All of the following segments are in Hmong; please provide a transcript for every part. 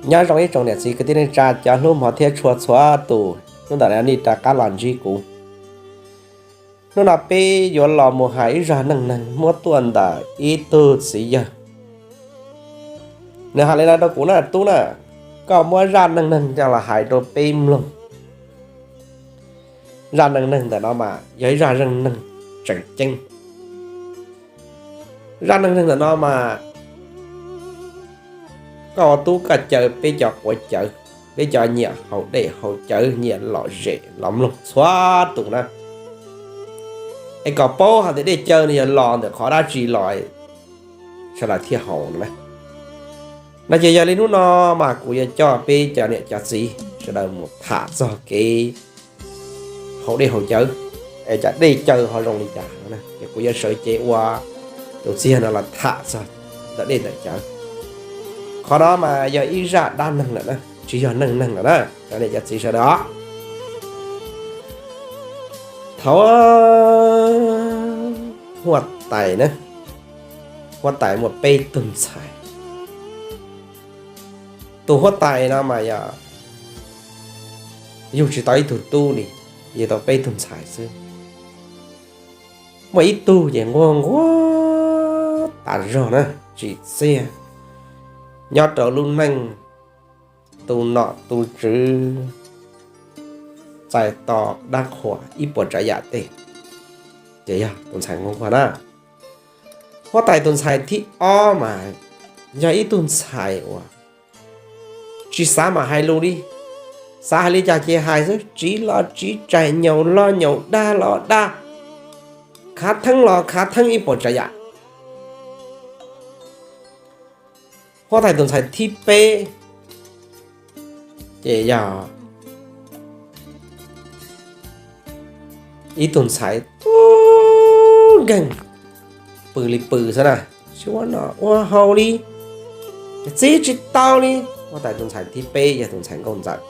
Nyob zoo ib tsoom niam txiv kwv tij neej tsa cov hlub hmov thiab tshua txhua tus, hnub ntawm no nej rov qab los ntsib kuv. Hnub no peb yuav los mus hais ib zaj neej neeg muab tuaj ntawm ib tug txiv yawg. Nws hais li no rau kuv na: Tub na, koj muab zaj neej neeg coj los hais rau peb mloog. Zaj neej neeg ntawm no mas yog ib zaj neej neeg tseem ceeb. Zaj neej neeg ntawm no mas koj ua tub koj caw peb cov quav cawv, peb cov nyiam haus dej haus cawv, nyiam lom zem los mloog txhua tus na. Es kom paub hais tias dej cawv no yog los ntawm qhov dab tsi los sawv daws thiaj haus no na. No ces yog li hnub no mas kuv yuav coj peb cov niam cov txiv sawv daws mus tham txog kev haus dej haus cawv, es cas dej cawv ho zoo li cas no. Ces kuv yuav sawv cev ua tus txiv yawg no los tham txog ntawm dej ntawm cawv. Qhov no mas yog ib zaj dab neeg lawm na, tsis yog neej neeg lawm na, cov niam cov txiv sawv daws os. Thaum huab tais na, huab tais muaj peb tug ntxhais. Tus huab tais no mas yog yug tsis tau ib tug tub li, yug tau peb tug ntxhais xwb. Muaj ib tug ces nquag nquag tas zog na, tsim txiaj, nyob rau lub neej tu nom tu tswv, txais tos dab qhuas ib puas tsav yam tej. Ces yog tus ntxhais nquag nquag na. Huab tais tus ntxhais thib ob mas yog ib tug ntxhais uas tsis xav mam hais lus li, xav hais li cas ces hais xwb, tsiv los tsiv, tsaig nyaum los nyaum, dag los dag, khav theeb los khav theeb ib puas tsav yam. Huab tais tus ntxhais thib peb ces yog ib tug ntxhais tub nkeeg, pw li pw xwb na, tsis ua noj ua haus li, txib tsis tau li. Huab tais tus ntxhais thib peb yog tus ntxhais nkauj ntxawm.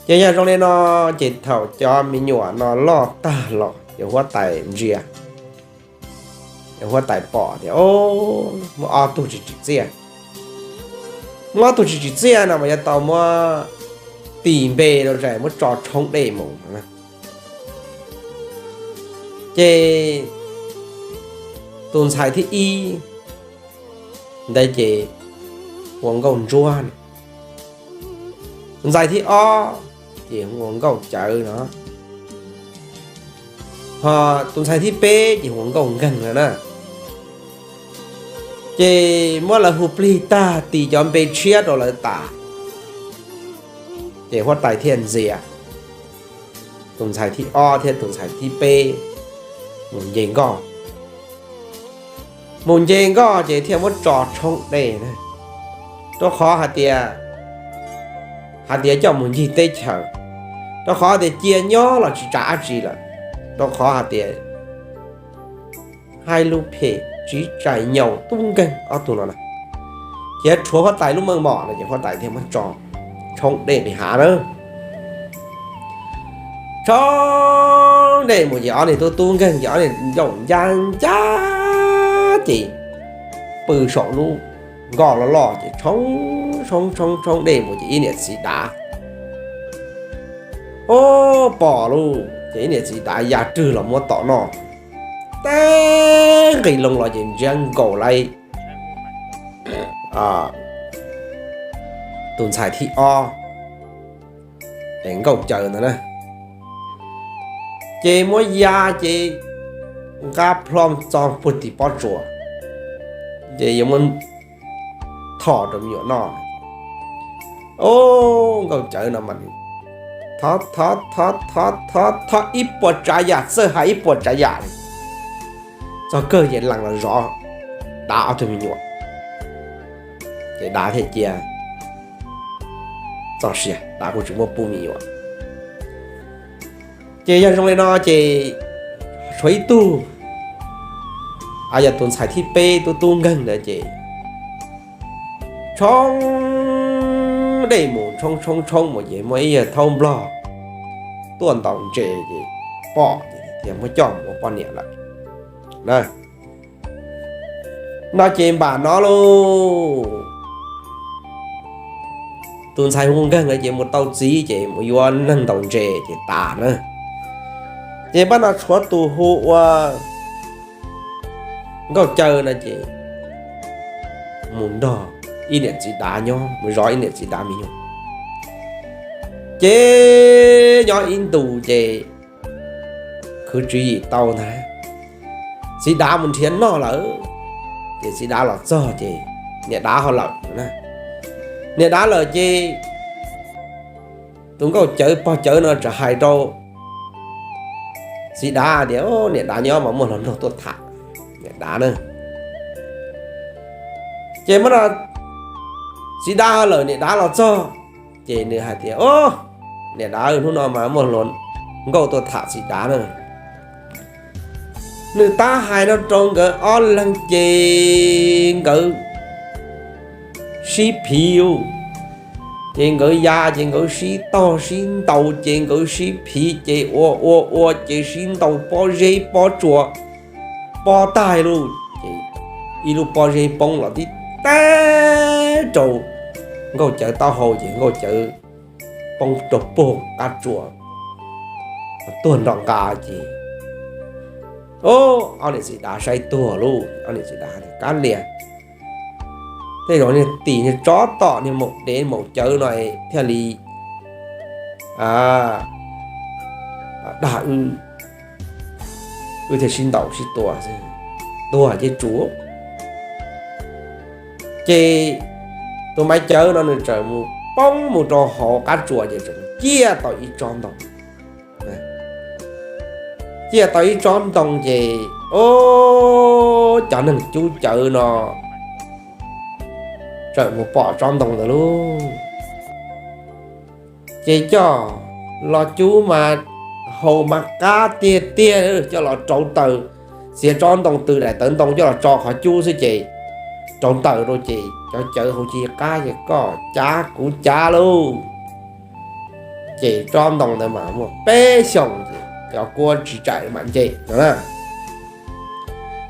Ces yog zoo li no, ces thaum cov me nyuam no loj tag los ces huab tais ntsia, huab tais pom tias muaj ob tug tsis tsim txiaj. Muaj ob tug tsis tsim txiaj no mas yuav tau muab tis npe rau zais muab tso tshoob dej mus. Ces tus ntxhais thib ib ntawd ces hu ua Nkauj Ntsuab no, tus ntxhais thib ob ces hu ua Nkauj Cawv no, ho tus ntxhais thib peb ces hu ua Nkauj Nkeeg no na. Ces muab lawv hu plig tag, tis cov npe tshiab rau lawv tas, ces huab tais thiaj ntxias tus ntxhais thib ob thiab tus ntxhais thib peb mus nce nkoj. Mus nce nkoj ces thiaj muab tso tshoob dej na, rau qhov hais tias, hais tias coj mus ncig teb chaws, rau qhov tias cia nyob los tsis tsa dab tsi lawm, rau qhov hais tias hais lus phem, tsiv tsaig nyaum tub nkeeg ob tug no na. Ces rhuav huab tais lub meej mom no ces huab tais thiaj muab tso tshoob dej nqis hav na. Tshoob dej mus ces ob niag tub tub nkeeg ces ob niag ncauj ncab ncab ces pw saum lub nkoj loj loj ces tshoob tshoob tshoob tshoob dej mus ces ib niam txiv dav pom lauj, ces ib niam txiv dav ya rwg los muab tom noj. Teb nqis loo los ces ntsiab nkaus lawm tus ntxhais thib ob, es Nkauj Cawv ntawd na, ces muab ya ces nqa plho txog puag tim pob tsuas, ces yuav muab thom rau me nyuam noj. Ub, Nkauj Cawv no mas thov thov thov thov thov thov ib puas tsav yam, txawj hais ib puas tsav yam li. Txog kawg ces lees los zov dav ob tug me nyuam, ces dav thiaj cia txoj sia, dav kuj tsis muab pub me nyuam. Ces yog zoo li no ces tshuav ib tug, yog tus ntxhais thib peb tub tub nkeeg ntawd ces tshoob dej mus tshoob tshoob tshoob mus ces muaj ib yawg thaub nplog tuaj ntaus ntses ces pom ces thiaj muab coj mus ua poj niam lawm na. No ces npam no lauj, tus ntxhais hu nkeeg na ces mus tau txiv ces mus yuav neeg ntaus ntses ces tas na. Ces npaj no tshuav tus hu ua Nkauj Caw no ces mus nrog ib niam txiv dav nyob, mus zov ib niam txiv dav me nyuam. Ces nyob ib ntus ces khwv tswv yim tau ntag, txiv dav mus nrhiav noj lawm, ces txiv dav los txog ces niam dav ho lawm. Niam dav lawm ces tus Nkauj Cawv pog Cawv no txawm hais rau txiv dav tias, Niam dav nyob mas muaj hluas nraug tuaj tham niam dav na. Ces muab no txiv dav ho lawm niam dav los txog, ces nws hais tias, Niam dav, hnub no mas muaj hluas nkauj tuaj tham txiv dav na. Nws tab hais no rau nkawd ob leeg ces nkawd sib phiv lauj. Ces nkawd ya ces nkawd sib tog sib ntaus ces nkawd sib phiv ces ua ua ua ces sib ntaus pob zeb pob tsuas pob tag lauj. Ces ib lub pob zeb poob los tib tag rau Nkauj Cawv taub hau ces Nkauj Cawv poob rau puag qab tsuas tuag nrov nqa ces ob niam txiv dav saib tuag lauj, ob niam txiv dav tias, Kab lias, tej zaum niag tim niag tsov tom niag maum dev maum cawv no thiaj li dag wb, wb thiaj sib ntaus sib tua, tuag ces tsum. Ces tus Maiv Cawv no nws txawm mus poob mus rau hauv qab tsuas ces txawm ciaj tau ib tsob ntoo. Ciaj tau ib tsob ntoo ces, o, cov neeg cub cawv no txawm mus pom tsob ntoo ntawd lauj. Ces coj los cub mas haus mas qab tiag tiag, coj los rauv taws, txiav tsob ntoo tw daim tawv ntoo coj los tso qhov cub xwb ces rauv taws rau ces cov cawv haus ci qab ces koj cav kuv cav lauj. Ces tsob ntoo ntawd mas muaj peb xyoos ces cov kuab tsiv tsaim mam nce no na.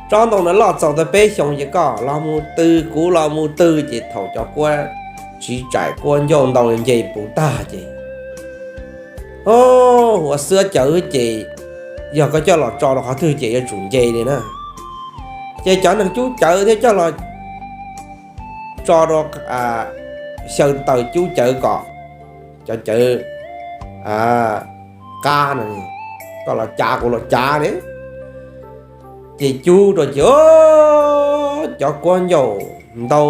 Tsob ntoo ntawd loj txaus tau peb xyoos ces koj los mus tw kuv los mus tw ces thaum cov kuab tsiv tsaim kuab ncauj ntoo nce puv tag ces, o, ua xwab cawv ces yog koj coj los tso rau qhov twg ces yuav tsum nce li na. Ces cov neeg cub cawv thiaj coj los tso rau, xyaw taws cub cawv kom cov cawv qab no, koj los cav kuv los cav ne. Ces cub rau ces cov kuab ncauj ntau,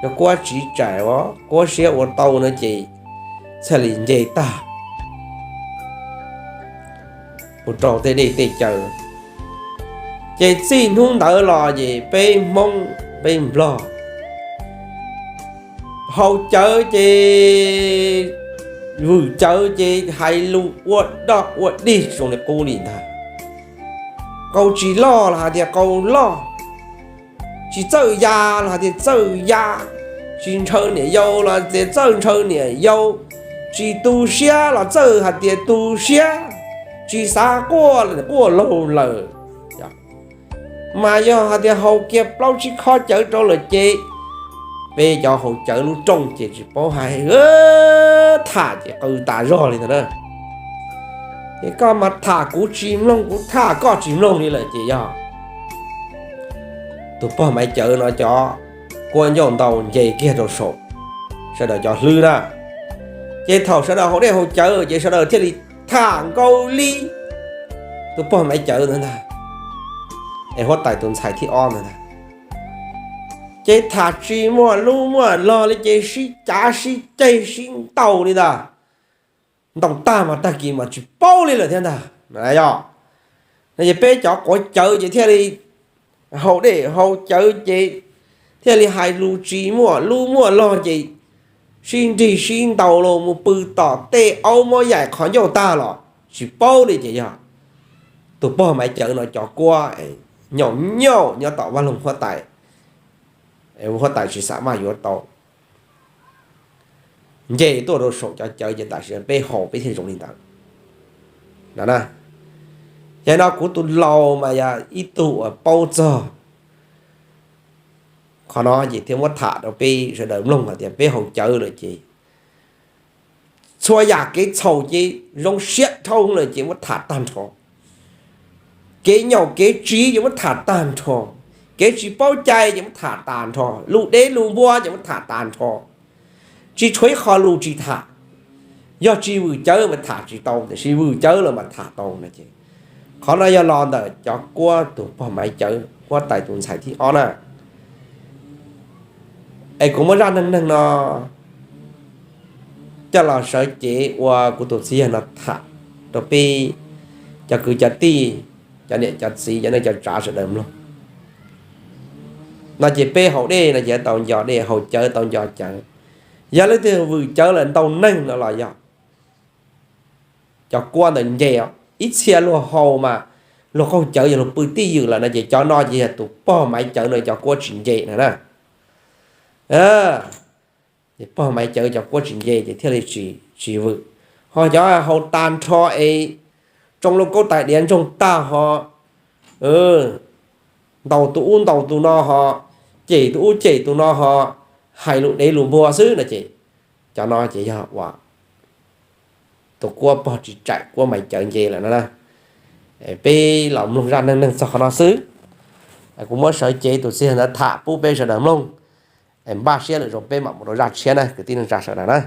cov kuab tsiv tsaim, kuab siab ua tau no ces thiaj li nce tag mus rau tej dej tej cawv. Ces txij hnub ntawd los ces peb Hmoob peb Nplog haus cawv ces vwm cawv ces hais lus ua doj ua dig tsis zoo li qub li ntag. Qau tsis loj los hais tias qau loj, tsis txawj ya los hais tias txawj ya, tsis ntshaw niam yau los tias txawj ntshaw niam yau, tsis tu siab los txawj hais tias tu siab, tsis xav quaj los quaj laug lawm. Mas yog hais tias haus kiag plaub tsib khob cawv rau lawm ces peb cov haus cawv lub rooj ces tsis paub hais, tham ces qw tas zog li ntawd na. Ces koj mas tham kuv tsis mloog, kuv tham koj tsis mloog li lawm ces yog tus pog Maiv Cawv no cov kuab ncauj ntau nce kiag rau saum sawv daws cov hlwb na. Ces thaum sawv daws haus dej haus cawv ces sawv daws thiaj li tham nkaus li tus pog Maiv Cawv ntawd ntag, es huab tais tus ntxhais thib ob ntawd ntag. Ces tham tsis muaj lub muaj log li ces sib cav sib ceg sib ntaus li ntag. Ntaus tag mas tag kis mas tsis paub li lawm thiab ntag. Yog no ces peb cov quav cawv ces thiaj li haus dej haus cawv ces thiaj li hais lus tsis muaj lub muaj log ces sib nrig sib ntaus los mus pw tom tej aub muab yaim qhov ncauj tag los tsis paub li ces yog tus pog Maiv Cawv no cov kuab nyaum nyaum nyob tom vaj loog huab tais, huab tais tsis xam maj yuav tau nce tuaj rau saum cov cawv ces tam sim no peb haus peb thiaj zoo li ntawd no na. Ces no kuv tus laus mas yog ib tug uas paub txog Qhov no ces thiaj muab tham rau peb sawv daws mloog hais tias peb haus cawv lawm ces txhua yam kev txhaum ces zoo siab dhau lawm ces muab tham tag nrho. Kev nyaum kev tsiv ces muab tham tag nrho. Kev tsis paub cai ces muab tham tag nrho. Lus dev lus npua ces muab tham tag nrho. Tsis tshuav ib qho lus tsis tham. Yog tsis vwm cawv mas tham tsis tau, tiam sis vwm cawv los mas tham tau no ces. Qhov no yog los ntawm cov Kuab tus pog Maiv Cawv, huab tais tus ntxhais thib ob na. Es kuv muab zaj neej neeg no coj los sawv cev ua kuv tus txiv yawg no tham rau peb cov kwv cov tij, cov niam cov txiv, cov neej cov tsav sawv daws mloog. No ces peb haus dej no ces tau nco dej, haus cawv tau nco cawv. Yog leej twg vwm cawv lawm ntau neeg no los yog cov Kuab ntawd nce os. Ib txhia luag haus mas luag qaug cawv yog luag pw twj ywm lawm no ces cov no ces yog tus pog Maiv Cawv no cov Kuab tsis nce no na. Pog Maiv Cawv cov Kuab tsis nce ces thiaj li tsis, tsis vwm. Ho cov haus tag nrho es tsoo lub kaub tais diav ntsoog tag ho ntaus tus ub ntaus tus no ho, cem tus ub cem tus no ho, hais lus dev lus npua xwb no ces cov no ces yog uas tus Kuab pog tsis tsaim Kuab Maiv Cawv nce lawm no na. Peb los mloog zaj neej neeg txog qhov no xwb. Kuv muab sawv cev tus txiv yawg ntawd tham pub peb sawv daws mloog. Npaj siab lwm zaus peb mam mus rau zaj tshiab na kwv tij neej tsa sawv daws na.